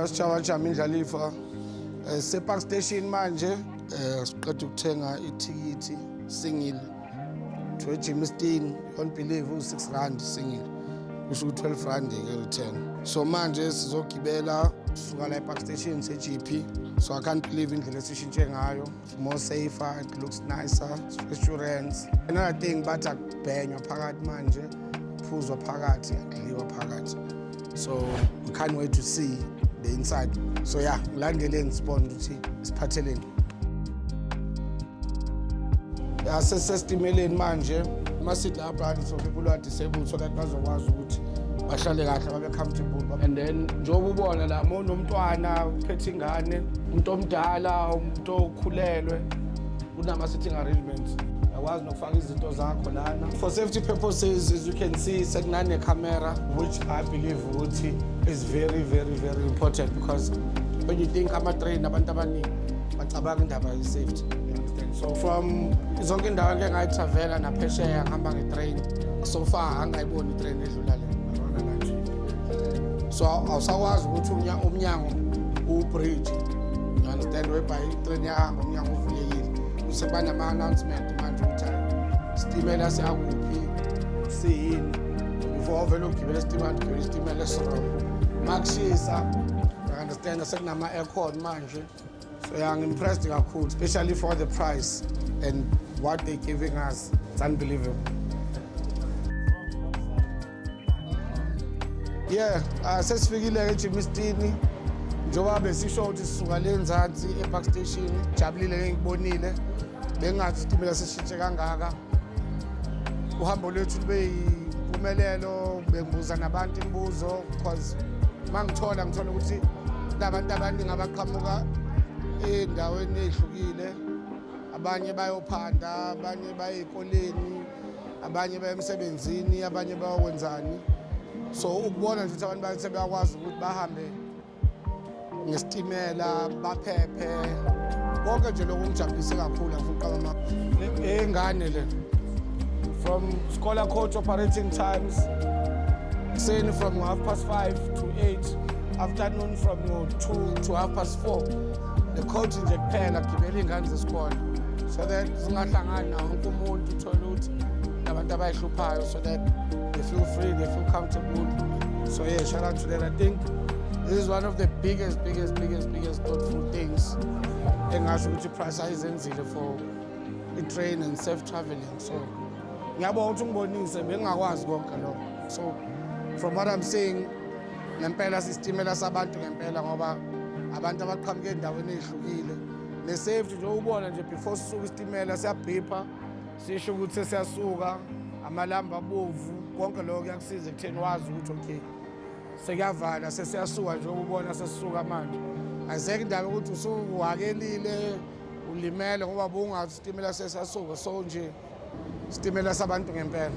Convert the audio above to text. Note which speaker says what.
Speaker 1: Sijabajama indlalifa se-Park Station manje, siqeda ukuthenga ithikithi single to eGermiston. You won't believe, u-R6 single, kusho ukuthi R12 ke return. So manje sizogibela suka la e-Park Station se-GP. So I can't believe indlela esishintshe ngayo. It's more safer, it looks nicer, restaurants. Another thing, bathi akubhenywa phakathi manje, kuphuzwa phakathi, akudliwa phakathi. So we can't wait to see the inside. So yeah, ngilandeleni sibone ukuthi siphatheleni. Ya, sesesitimeleni manje. Ama-seat lapha so people who are disabled, so that bazokwazi ukuthi bahlale kahle, babe comfortable. And then njengoba ubona la, uma unomntwana, uphethe ingane, umuntu omdala, umuntu okhulelwe, kunama-sitting arrangements. Uyakwazi nokufaka izinto zakho lana for safety purposes. As you can see, sekunane-camera, which I believe ukuthi is very, very, very important, because when you think ama-train, abantu abaningi bacabanga indaba ye-safety, you understand? So from zonke indawo engike ngayitravela naphesheya ngihamba nge-train, so far angayiboni i-train edlula le. Yabona la, so awusakwazi ukuthi umnyango uwu-bridge, you understand, whereby i-train yahamba umnyango uvulekile. Sekuba nama-announcement manje ukuthi hayi, isitimela siyakuphi, siyini. Before vele ugibela isitimela, ugibela isitimela esi-wrong. Makushisa, you understand, sekunama-aircon manje. So yeah, I'm impressed kakhulu, especially for the price and what they're giving us. It's unbelievable. Yeah, sesifikile eGermiston. Njengoba besisho ukuthi sisuka le nzansi e-Park Station, jabulile ngikubonile. Bengathi isitimela sishintshe kangaka. Uhambo lwethu lube yimpumelelo, bengibuza nabantu imibuzo because mangithola ngithola ukuthi kunabantu abaningi abaqhamuka ey'ndaweni ey'hlukile. Abanye bayophanda, abanye baye ey'koleni, abanye baye emsebenzini, abanye bayokwenzani. So ukubona nje ukuthi abantu bathi sebeyakwazi ukuthi bahambe ngesitimela baphephe, konke nje lokhu ngijabulise kakhulu. Angifuni ukuqamba ey'ngane le from scholar coach operating times, ekuseni from 5:30 to 8, afternoon from 2 to 4:30. The coach nje kuphela kugibela iy'ngane zesikole so that zingahlangani nawo wonke umuntu, uthole ukuthi nabantu abayihluphayo, so that they feel free, they feel comfortable. So yeah, shout out to that. I think this is one of the biggest, biggest, biggest, biggest thoughtful things engasho ukuthi i-PRASA ayizenzile for i-train and safe traveling. So ngiyabonga ukuthi ungibonise, bengingakwazi konke lokho. So from what I'm seeing, ngempela sisitimela sabantu ngempela, ngoba abantu abaqhamuke ey'ndaweni ey'hlukile, ne-safety nje ubona nje before sisuka isitimela siyabhipha, sisho ukuthi sesiyasuka, amalambu abovu, konke lokho kuyakusiza ekutheni wazi ukuthi okay, sekuyavala, sesiyasuka. Nje ubona sesisuka manje, ayizekho indaba yokuthi usuwakelile, ulimele ngoba bungathi isitimela sesiyasuka. So nje isitimela sabantu ngempela.